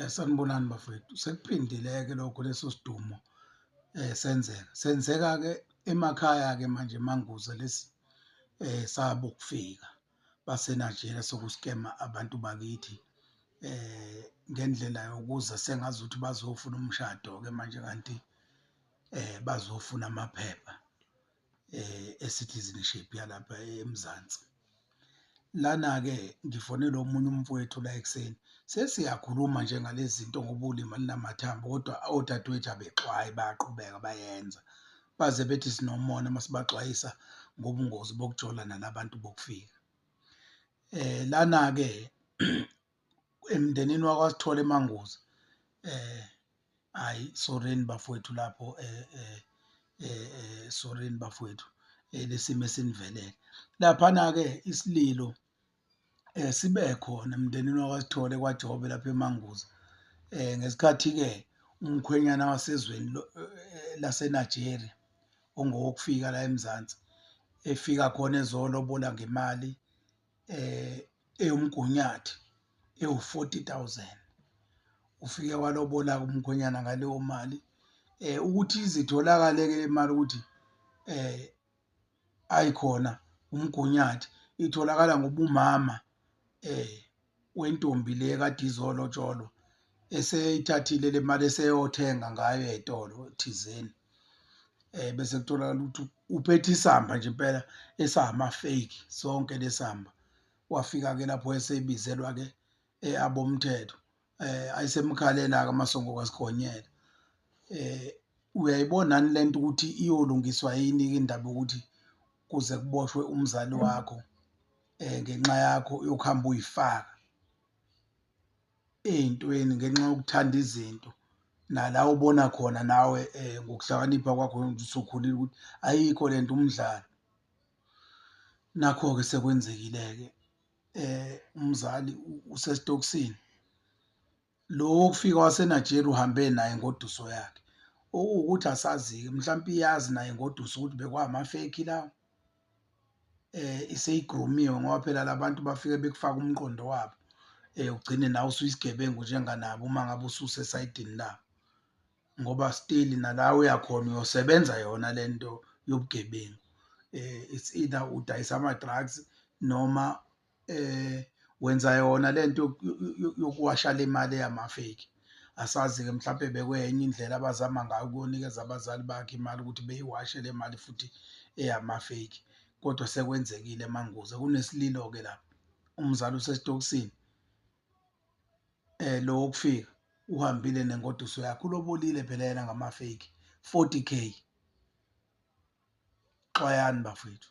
Sanibonani bafowethu, sekuphindile-ke lokho leso sidumo senzeka. Senzeka-ke emakhaya-ke manje eManguza lesi sabokufika baseNigeria sokuskema abantu bakithi ngendlela yokuza sengazuthi bazofuna umshado-ke manje kanti bazofuna amaphepha e-citizenship yalapha eMzansi. Lana-ke ngifonelwa omunye umfowethu la ekuseni, sesiyakhuluma nje ngalezi zinto ngoba ulimi alunamathambo kodwa odadewethu abexwayi bayaqhubeka bayenza, baze bethi sinomona uma sibaxwayisa ngobungozi bokujola nalabantu bokufika. Lana-ke emndenini wakwaSithole eManguzi hhayi sorini bafowethu lapho sorini bafowethu lesimo esinivelele. Laphana-ke isililo sibe khona emndenini wakwaSithole kwaJobe lapha eManguza ngesikhathi-ke umkhwenyana wasezweni laseNigeria ongowokufika la eMzansi efika khona ezolobola ngemali eyomgunyathi ewu-40,000. Ufike walobola-ke umkhwenyana ngaleyo mali ukuthi izitholakale-ke le mali ukuthi ayikhona umgunyathi itholakala ngoba umama wentombi le ekade izolotsholwa eseyithathile le mali eseyothenga ngayo ey'tolo thizeni. Bese kutholakala ukuthi uphethe isamba nje impela esama-fake sonke lesamba. Wafika-ke lapho esebizelwa-ke abomthetho ayesemkhalela-ke amasongo kaSigonyela. Uyayibona yini le nto ukuthi iyolungiswa yini-ke indaba yokuthi kuze kuboshwe umzali wakho ngenxa yakho yokuhamba uyifaka ey'ntweni ngenxa yokuthanda izinto nala ubona khona nawe ngokuhlakanipha kwakho usukhulile ukuthi ayikho lento umdlalo. Nakho-ke sekwenzekile-ke umzali usesitokisini lo wokufika waseNigeria uhambe naye ingoduso yakhe okuwukuthi asazi-ke mhlampe iyazi naye ingoduso ukuthi bekwama-fake lawo iseyigrumiwe ngoba phela labantu bafike bekufaka umqondo wabo ugcine nawe usuyisigebengu njenganabo uma ngabe ususesayidini labo ngoba still nala uyakhona uyosebenza yona lento yobugebengu. It's either udayisa ama-drugs noma wenza yona lento yokuwasha le mali eyama-fake. Asazi-ke mhlampe bekwenye indlela abazama ngayo ukuyonikeza abazali bakhe imali ukuthi beyiwashe le mali futhi eyama-fake kodwa sekwenzekile eManguza kunesililo-ke lapha umzali usesitokisini lo wokufika uhambile nengoduso yakhe ulobolile phela yena ngama-fake 40K. Xwayani bafowethu.